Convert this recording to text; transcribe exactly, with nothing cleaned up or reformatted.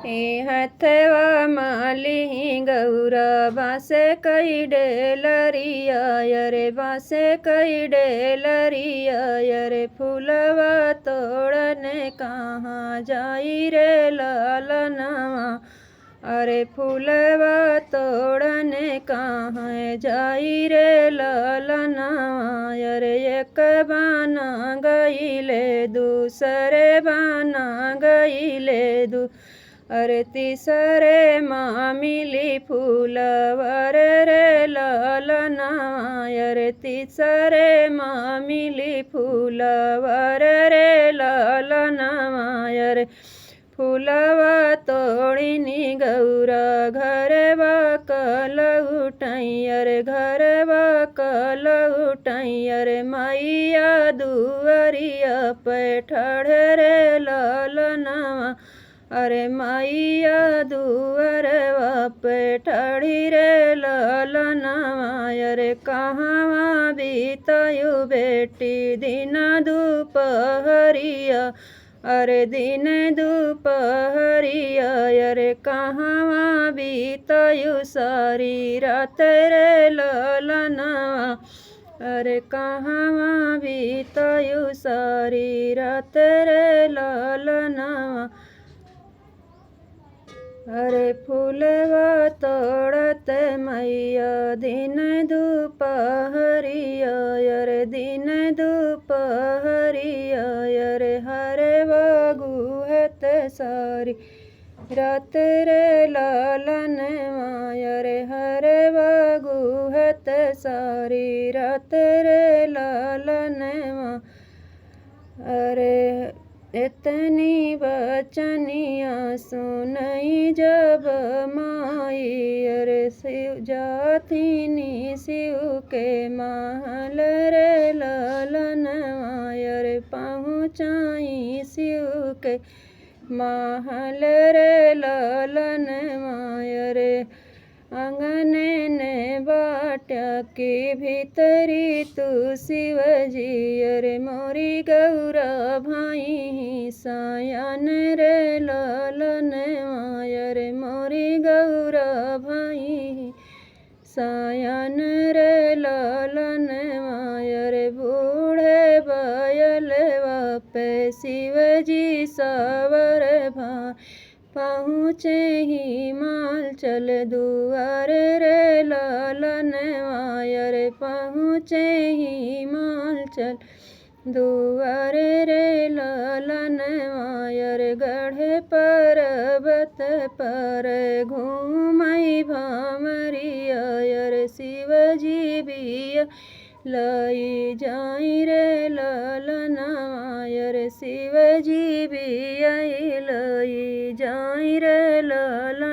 ए हथवा मालिही गौरा बाँसे कई डेलरिया, अरे बाँसे कई डेलरिया, अरे फूलवा तोड़ने कहाँ जाई रे ललनवा। अरे फूलवा तोड़ने कहाँ जाई रे ललनवा। अरे एक बाना गईले दूसरे बाना गईले दू, अरे तीसरे मा मिली फूलवा रे ललनवा। अरे तीसरे मा मिली फूलवा रे ललनवा। अरे फूलवा तोड़िनी गौरा घरवा क लौटई, अरे घरवा क लौटई। अरे मैया दुअरिया पे ठाढ़ रे ललनवा, अरे मैया दुअरवा पे ठाढ़ी रे ललनवा। अरे कहवा बीतयु बेटी दिन दुपहरिया, अरे दिन दुपहरिया। अरे कहवा बीतयु सारी रात रे ललनवा, अरे कहवा बीतयु सारी रात रे ललनवा। अरे फूलवा तोड़त मैया दिन दुपहरिया, अरे दिन दुपहरिया। अरे हरवा गुहत सारी रात रे ललनवा, अरे हरवा गुहत सारी रात रे ललनवा। अरे एतनी बचनिया सुनई जब माई, अरे शिव जाथिनी शिव के महल रे ललनवा। अरे पहुँचाई शिव के महल रे ललनवा। अरे आँगन ने बाट्या के भीतरी तू शिवजी, अरे मोरी गौरा भइहीं सयान रे ललनवा, अरे मोरी गौरा भइहीं सयान रे ललनवा। अरे बूढ़े बयलवा पे शिवजी सवार भा पहुँचे हिमाचल दुआर रे ललनवा, अरे पहुँचे हिमाचल दुआर रे ललनवा। अरे गढ़ पर्वत पर घूमई भँवरिया, अरे शिवजी बिया लई जाई रे ललनवा, अरे शिवजी बिया लई जाई रे ललनवा।